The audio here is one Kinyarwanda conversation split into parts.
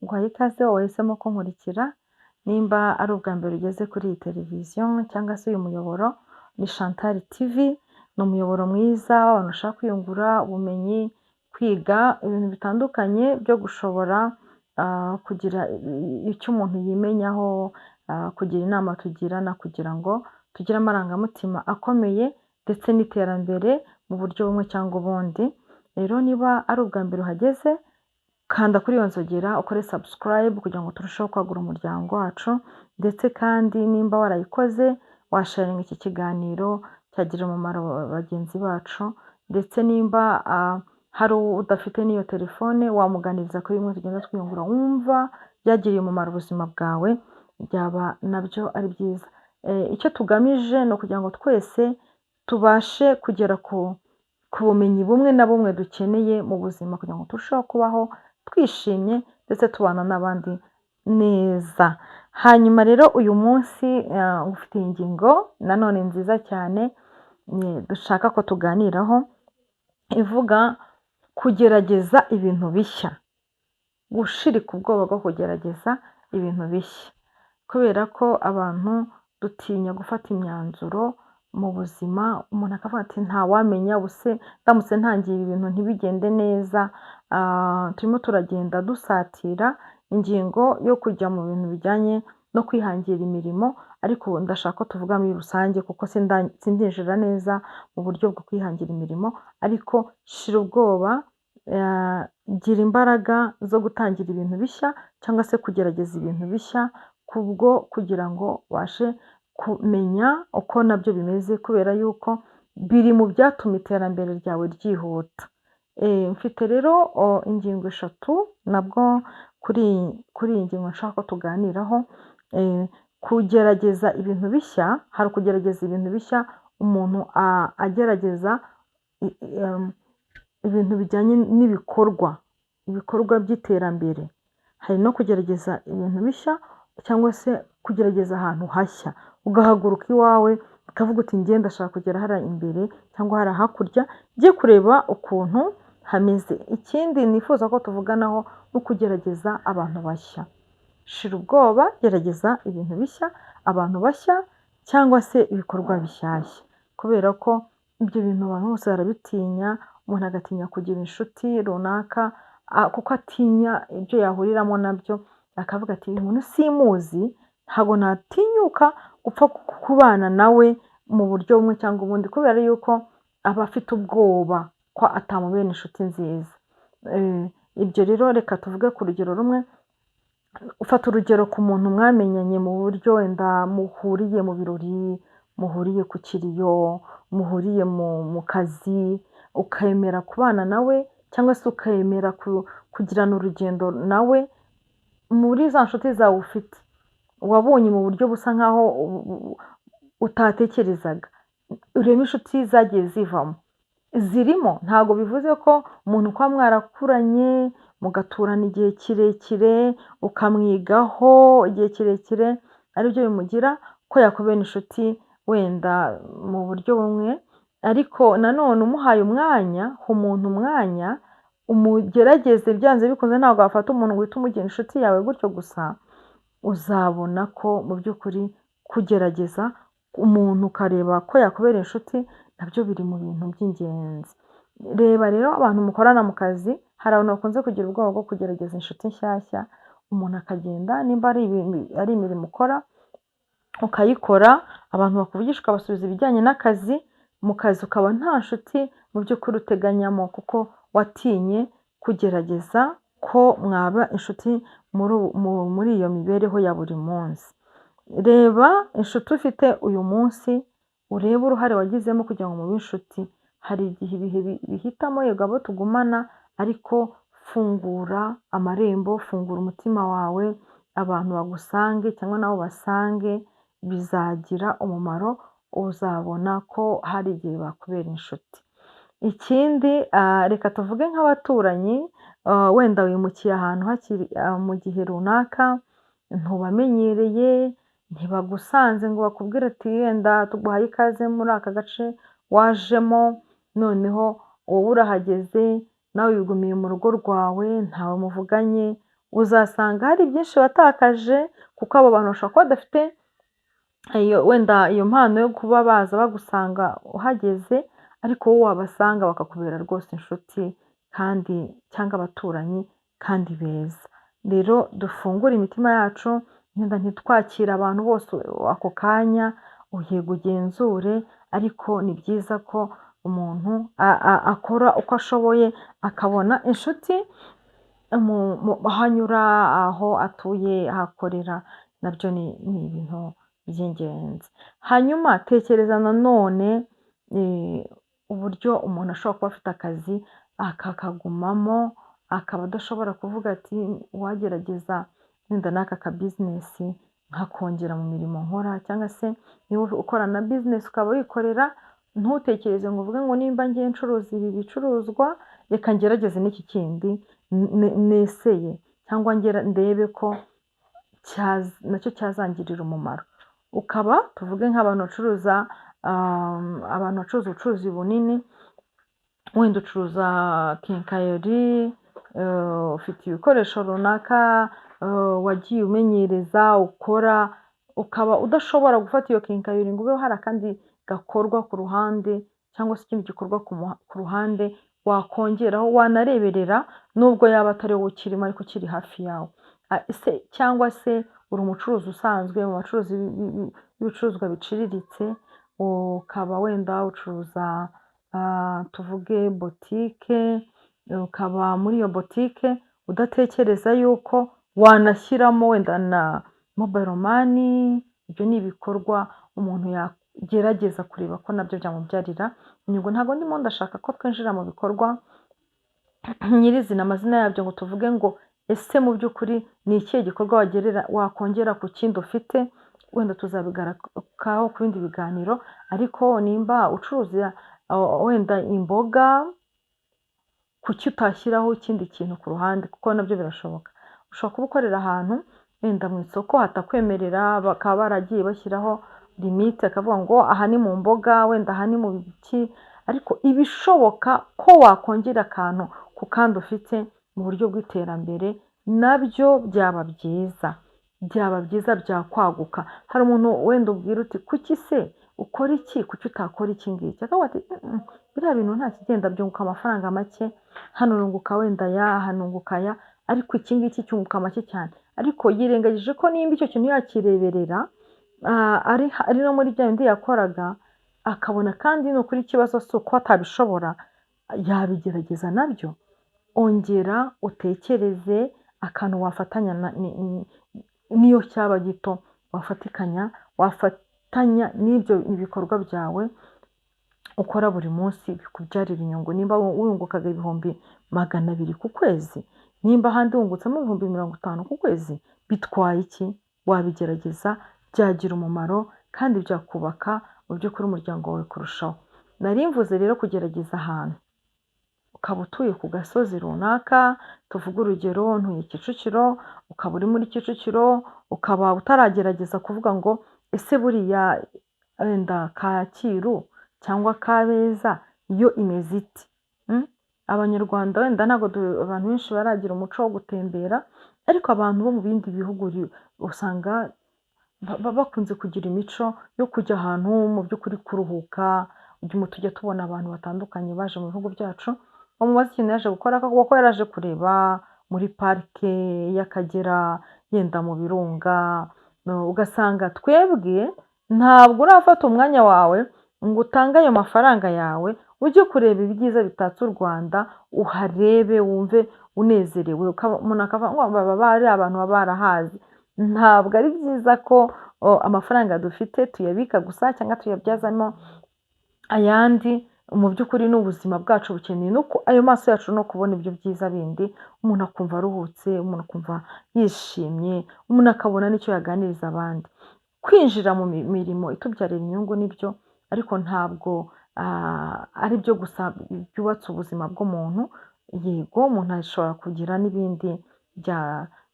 Nguhaye ikaze wowe wahisemo kunkurikira, nimba ari ubwa mbere ugeze kuri iyi televiziyo cyangwa se uyu muyoboro, ni Chantal TV, ni umuyoboro mwiza w'abantu bashaka kwiyungura ubumenyi, kwiga ibintu bitandukanye byo gushobora kugira icyo umuntu yimenyaho, kugira inama tugirana kugira ngo tugire amarangamutima akomeye ndetse n'iterambere mu buryo bumwe cyangwa ubundi. Rero niba ari ubwa mbere uhageze, kanda kuri iyo nzogera ukore subscribe kugira ngo turusheho kwagura umuryango wacu, ndetse kandi nimba warayikoze washaringa iki kiganiro cyagirira umumaro bagenzi bacu, ndetse nimba hari udafite n'iyo telefone wamuganiriza kuri bimwe tugenda twiyungura wumva byagiriye umumaro ubuzima bwawe, byaba nabyo ari byiza. Icyo tugamije ni ukugira ngo twese tubashe kugera ku bumenyi bumwe na bumwe dukeneye mu buzima kugira ngo turusheho kubaho twishimye ndetse tubana n'abandi neza. Hanyuma rero uyu munsi ngufitiye ingingo nanone nziza cyane dushaka ko tuganiraho, ivuga kugerageza ibintu bishya, gushirika ubwoba bwo kugerageza ibintu bishya, kubera ko abantu dutinya gufata imyanzuro mu buzima, umuntu akavuga ati ntawamenya, ubuse ndamutse ntangiye ibi bintu ntibigende neza. Turimo turagenda dusatira ingingo yo kujya mu bintu bijyanye no kwihangira imirimo, ariko ubu ndashaka ko tuvuga muri rusange kuko sindinjira neza mu buryo bwo kwihangira imirimo, ariko shira ubwoba, gira imbaraga zo gutangira ibintu bishya cyangwa se kugerageza ibintu bishya kubwo kugira ngo ubashe kumenya uko nabyo bimeze, kubera yuko biri mu byatuma iterambere ryawe ryihuta. Mfite rero ingingo eshatu nabwo kuri iyi ngingo nshaka ko tuganiraho. Kugerageza ibintu bishya, hari ukugerageza ibintu bishya umuntu agerageza ibintu bijyanye n'ibikorwa, ibikorwa by'iterambere. Hari no kugerageza ibintu bishya cyangwa se kugerageza ahantu hashya, ugahaguruka iwawe ukavuga uti njye ndashaka kugera hariya imbere cyangwa hariya hakurya, njye kureba ukuntu hameze. Ikindi nifuza ko tuvuganaho ni ukugerageza abantu bashya. Shira ubwoba, gerageza ibintu bishya, abantu bashya cyangwa se ibikorwa bishyashya, kubera ko ibyo bintu abantu bose barabitinya, umuntu agatinya kugira inshuti runaka kuko atinya ibyo yahuriramo nabyo, akavuga ati uyu muntu simuzi, ntabwo natinyuka gupfa kubana nawe mu buryo bumwe cyangwa ubundi, kubera yuko aba afite ubwoba ko atamubera inshuti nziza. Ibyo rero reka tuvuge ku rugero rumwe, ufata urugero ku muntu mwamenyanye mu buryo wenda muhuriye mu birori, muhuriye ku kiriyo, muhuriye mu kazi, ukemera kubana nawe cyangwa se ukemera kugirana urugendo nawe muri za nshuti zawe ufite, wabonye mu buryo busa nkaho utatekerezaga. Urebe inshuti zagiye zivamo, zirimo. Ntabwo bivuze ko umuntu kuba mwarakuranye mugaturana igihe kirekire, ukamwigaho igihe kirekire, aribyo bimugira ko yakubera inshuti wenda mu buryo bumwe, ariko nanone umuhaye umwanya, ha umuntu umwanya umugerageze, byanze bikunze ntabwo wafata umuntu ngo uhite umugira inshuti yawe gutyo gusa, uzabona ko mu by'ukuri kugerageza umuntu ukareba ko yakubera inshuti nabyo biri mu bintu by'ingenzi. Reba rero abantu mukorana mu kazi, hari abantu bakunze kugira ubwoba bwo kugerageza inshuti nshyashya, umuntu akagenda nimba ari imirimo ukora ukayikora, abantu bakuvugisha ukabasubiza ibijyanye n'akazi, mu kazi ukaba nta nshuti mu by'ukuri uteganyamo kuko watinye kugerageza ko mwaba inshuti muri iyo mibereho ya buri munsi. Reba inshuti ufite uyu munsi, urebe uruhare wagizemo kugira ngo mube inshuti. Hari igihe ibihe bihitamo, yego abo tugumana, ariko fungura amarembo, fungura umutima wawe, abantu bagusange cyangwa nawe ubasange, bizagira umumaro, uzabona ko hari igihe bakubera inshuti. Ikindi, reka tuvuge nk'abaturanyi, wenda wimukiye ahantu hakiri mu gihe runaka, ntubamenyereye, ntibagusanze ngo bakubwire ati wenda tuguhaye ikaze muri aka gace wajemo, noneho wowe urahageze nawe wigumiye mu rugo rwawe, ntawe muvuganye. Uzasanga hari byinshi watakaje, kuko abo bantu bashobora kuba badafite iyo wenda iyo mpano yo kuba baza bagusanga uhageze, ariko wowe wabasanga bakakubera rwose inshuti kandi cyangwa abaturanyi kandi beza. Rero dufungure imitima yacu, wenda ntitwakire abantu bose ako kanya, yego ugenzure, ariko ni byiza ko umuntu akora uko ashoboye akabona inshuti aho anyura, aho atuye, aho akorera, nabyo ni ibintu by'ingenzi. Hanyuma tekereza nanone uburyo umuntu ashobora kuba afite akazi akakagumamo, akaba adashobora kuvuga ati uwagerageza wenda n'aka ka business nkakongera mu mirimo nkora, cyangwa se niba ukora na business ukaba wikorera, ntutekereze ngo uvuge ngo nimba ngiye ncuruza ibi bicuruzwa, reka ngerageze n'iki kindi neseye, cyangwa ndebe ko nacyo cyazangirira umumaro. Ukaba tuvuge nk'abantu bacuruza, abantu bacuruza ubucuruzi bunini, wenda ucuruza quincaillerie, ufite ibikoresho runaka wagiye umenyereza ukora, ukaba udashobora gufata iyo quincaillerie ngo ube hari akandi gakorwa ku ruhande, cyangwa se ikindi gikorwa ku ruhande wakongeraho, wanareberera nubwo yaba atari wowe ukirimo ariko kiri hafi yawe. Ese cyangwa se uri umucuruzi usanzwe mu bacuruzi b'ibicuruzwa biciriritse, ukaba wenda ucuruza tuvuge botike, ukaba muri iyo botike udatekereza yuko wanashyiramo wenda na mobile money, ibyo ni ibikorwa umuntu yagerageza kureba ko nabyo byamubyarira inyungu. Ntabwo ndimo ndashaka ko twinjira mu bikorwa nyirizina amazina yabyo ngo tuvuge ngo ese mu by'ukuri ni ikihe gikorwa wakongera ku kindi ufite, wenda tuzabigarukaho ku bindi biganiro, ariko nimba ucuruza wenda imboga, kuki utashyiraho ikindi kintu ku ruhande, kuko nabyo birashoboka. Ushobora kuba ukorera ahantu wenda mu isoko hatakwemerera, bakaba baragiye bashyiraho limite, bakavuga ngo aha ni mu mboga, wenda aha ni mu biki, ariko ibishoboka ko wakongera akantu ku kandi ufite mu buryo bw'iterambere, nabyo byaba byiza, byaba byiza byakwaguka. Hari umuntu wenda ubwira uti kuki se ukora iki, kuki utakora iki ngiki? Akavuga ati biriya bintu nta kigenda, byunguka amafaranga make, hano nunguka wenda aya, aha nunguka aya, ariko iki ngiki cyunguka make cyane. Ariko yirengagije ko nimba icyo kintu yakireberera, ari no muri bya bindi yakoraga, akabona kandi ni ukuri ikibazo si uko atabishobora, yabigerageza nabyo. Ongera utekereze akantu wafatanya n'iyo cyaba gito, wafatanya n'ibyo bikorwa byawe ukora buri munsi bikubyarira inyungu. Nimba wungukaga 200,000 ku kwezi, nimba ahandi wungutsemo 50,000 ku kwezi, bitwaye iki? Wabigerageza, byagira umumaro kandi byakubaka mu by'ukuri umuryango wawe kurushaho. Nari mvuze rero kugerageza ahantu, ukaba utuye ku gasozi runaka, tuvuge urugero ntuye Kicukiro, ukaba uri muri Kicukiro, ukaba utaragerageza kuvuga ngo ese buriya wenda Kacyiru cyangwa Kabeza yo imeze ite? Abanyarwanda wenda ntabwo abantu benshi baragira umuco wo gutembera, ariko abantu bo mu bindi bihugu usanga bakunze kugira imico yo kujya ahantu mu by'ukuri kuruhuka. Tujya tubona abantu batandukanye baje mu bihugu byacu, bamubaza ikintu yaje gukora, akavuga ko yaraje kureba muri parike y'Akagera, yenda mu birunga, ugasanga twebwe ntabwo urafata umwanya wawe ngo utange ayo mafaranga yawe ujye kureba ibyiza bitatse u Rwanda, uharebe wumve unezerewe. Umuntu akavuga ngo baba bari abantu baba barahaze. Ntabwo ari byiza ko amafaranga dufite tuyabika gusa cyangwa tuyabyazamo ayandi. Mu by'ukuri n'ubuzima bwacu bukeneye no ayo maso yacu no kubona ibyo byiza bindi, umuntu akumva aruhutse, umuntu akumva yishimye, umuntu akabona n'icyo yaganiriza abandi. Kwinjira mu mirimo itubyarira inyungu nibyo, ariko ntabwo ari byo gusa byubatse ubuzima bw'umuntu. Yego, umuntu ashobora kugira n'ibindi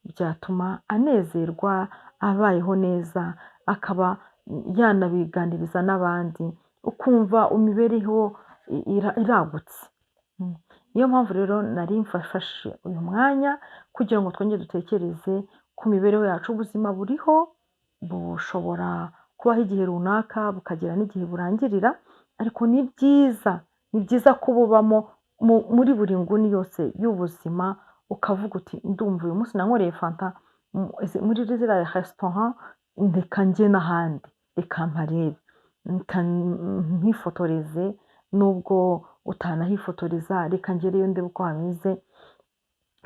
byatuma anezerwa, abayeho neza, akaba yanabiganiriza n'abandi, ukumva imibereho iragutse. Niyo mpamvu rero nari mfashe uyu mwanya kugira ngo twongere dutekereze ku mibereho yacu. Ubuzima buriho bushobora kubaho igihe runaka, bukagera n'igihe burangirira, ariko ni byiza kububamo muri buri nguni yose y'ubuzima, ukavuga uti: "Ndumva uyu munsi nankoreye fanta muri ziriya resitora, reka njye n'ahandi, reka mparebe, reka mpifotoreze." Nubwo utanahifotoreza, reka ngereyo ndebe uko hameze.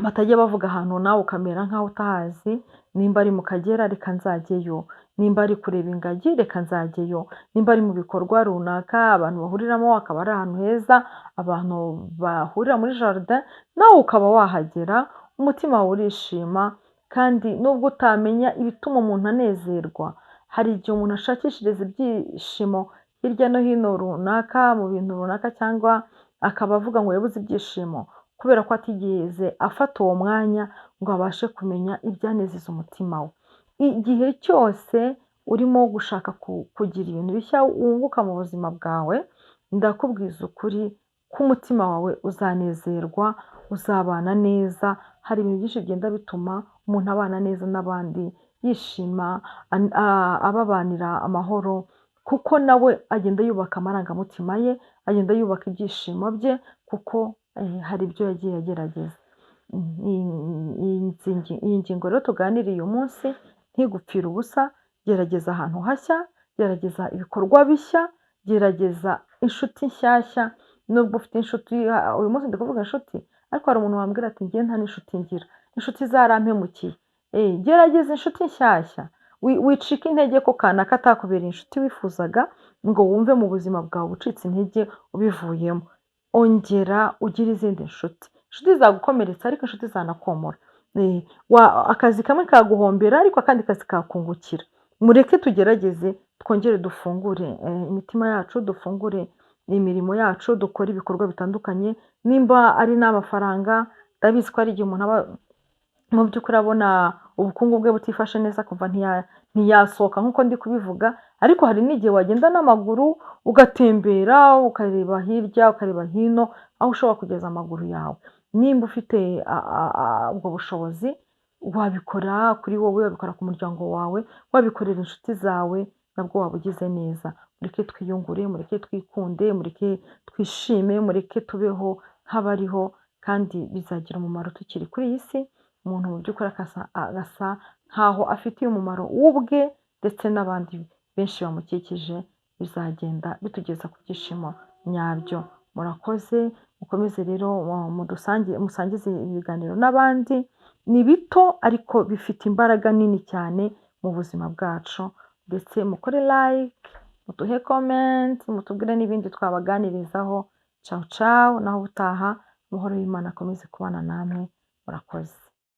Batajya bavuga ahantu nawe ukamera nk'aho utahazi. Nimba ari mu Kagera, reka nzajyeyo. Nimba ari kureba ingagi, reka nzajyeyo. Nimba ari mu bikorwa runaka abantu bahuriramo, akaba ari ahantu heza abantu bahurira muri jardin, nawe ukaba wahagera, umutima wawe urishima. Kandi nubwo utamenya ibituma umuntu anezerwa, hari igihe umuntu ashakishiriza ibyishimo hirya no hino runaka, mu bintu runaka, cyangwa akaba avuga ngo yabuze ibyishimo kubera ko atigeze afata uwo mwanya ngo abashe kumenya ibyanezeza umutima we. Igihe cyose urimo gushaka kugira ibintu bishya wunguka mu buzima bwawe, ndakubwiza ukuri ko umutima wawe uzanezerwa, uzabana neza. Hari ibintu byinshi bigenda bituma umuntu abana neza n'abandi, yishima, ababanira amahoro, kuko nawe agenda yubaka amarangamutima ye, agenda yubaka ibyishimo bye, kuko hari ibyo yagiye agerageza. Iyi ngingo rero tuganiriye uyu munsi ntigupfire ubusa. Gerageza ahantu hashya, gerageza ibikorwa bishya, gerageza inshuti nshyashya. Nubwo ufite inshuti, uyu munsi ndi kuvuga inshuti, ariko hari umuntu wambwira ati: "Njye nta n'inshuti ngira, inshuti zarampemukiye." Gerageza inshuti nshyashya, wicika intege ko kanaka atakubereye inshuti wifuzaga, ngo wumve mu buzima bwawe ucitse intege ubivuyemo. Ongera ugire izindi nshuti. Inshuti zagukomeretsa, ariko inshuti zanakomora. Akazi kamwe kaguhombera, ariko akandi kazi kakungukira. Mureke tugerageze twongere dufungure imitima yacu, dufungure imirimo yacu, dukore ibikorwa bitandukanye. Nimba ari n'amafaranga, ndabizi ko hari igihe umuntu aba mu by'ukuri abona ubukungu bwe butifashe neza, kuva ntiyasohoka nk'uko ndi kubivuga, ariko hari n'igihe wagenda n'amaguru, ugatembera, ukareba hirya, ukareba hino, aho ushobora kugeza amaguru yawe. Nimba ufite ubwo bushobozi, wabikora kuri wowe, wabikora ku muryango wawe, wabikorera inshuti zawe, nabwo waba ugize neza. Mureke twiyungure, mureke twikunde, mureke twishime, mureke tubeho nk'abariho, kandi bizagira umumaro tukiri kuri iyi si. Umuntu mu by'ukuri agasa nk'aho afitiye umumaro we ubwe ndetse n'abandi benshi bamukikije, bizagenda bitugeza ku byishimo nyabyo. Murakoze, mukomeze rero musangize ibiganiro n'abandi. Ni bito ariko bifite imbaraga nini cyane mu buzima bwacu, ndetse mukore like, muduhe comment, mutubwire n'ibindi twabaganirizaho. Cawu cawu, naho ubutaha, amahoro y'Imana akomeze kubana namwe. Murakoze.